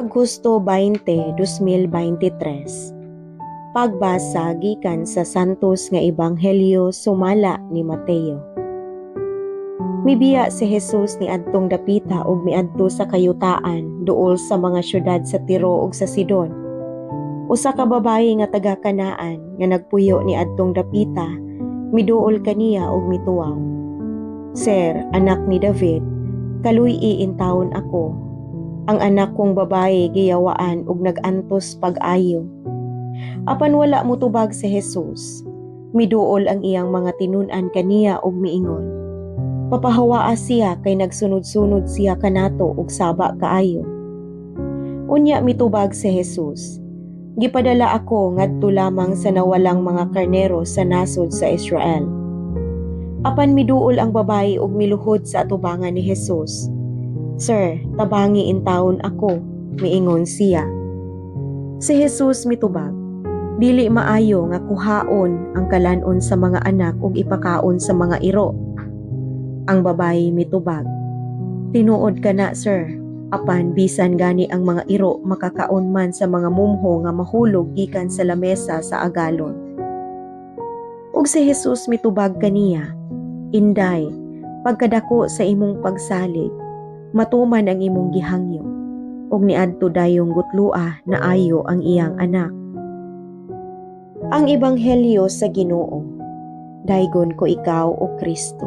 Agosto 20, 2023. Pagbasa gikan sa Santos nga Ebanghelyo sumala ni Mateo. Mibiya si Jesus ni adtong dapita ug miadto sa kayutaan duol sa mga syudad sa Tiro ug sa Sidon. Usa ka babayi nga taga Kanaan nga nagpuyo ni adtong dapita, miduol kaniya ug mituaw. "Sir, anak ni David, kaluy-i intawon ako. Ang anak kong babayi giyawaan ug nag-antos pag-ayo." Apan wala motubag si Jesus. Miduol ang iyang mga tinun-an kaniya ug miingon, "Papahawaa siya kay nagsunod-sunod siya kanato ug saba kaayo." Unya mitubag si Jesus, "Gipadala ako ngadto lamang sa nawalang mga karnero sa nasod sa Israel." Apan miduol ang babayi ug miluhod sa atubangan ni Jesus. "Sir, tabangi intawon ako," miingon siya. Si Jesus mitubag, "Dili maayo nga kuhaon ang kalanon sa mga anak ug ipakaon sa mga iro." Ang babayi mitubag, "Tinuod kana, sir, apan bisan gani ang mga iro makakaon man sa mga mumho nga mahulog gikan sa lamesa sa agalon." Ug si Jesus mitubag kaniya, "Inday, pagkadako sa imong pagsalig, matuman ang imong gihangyo." Ug niadto dayong gutloa naayo ang iyang anak. Ang Ebanghelyo sa Ginoo. Daygon ko ikaw, o Kristo.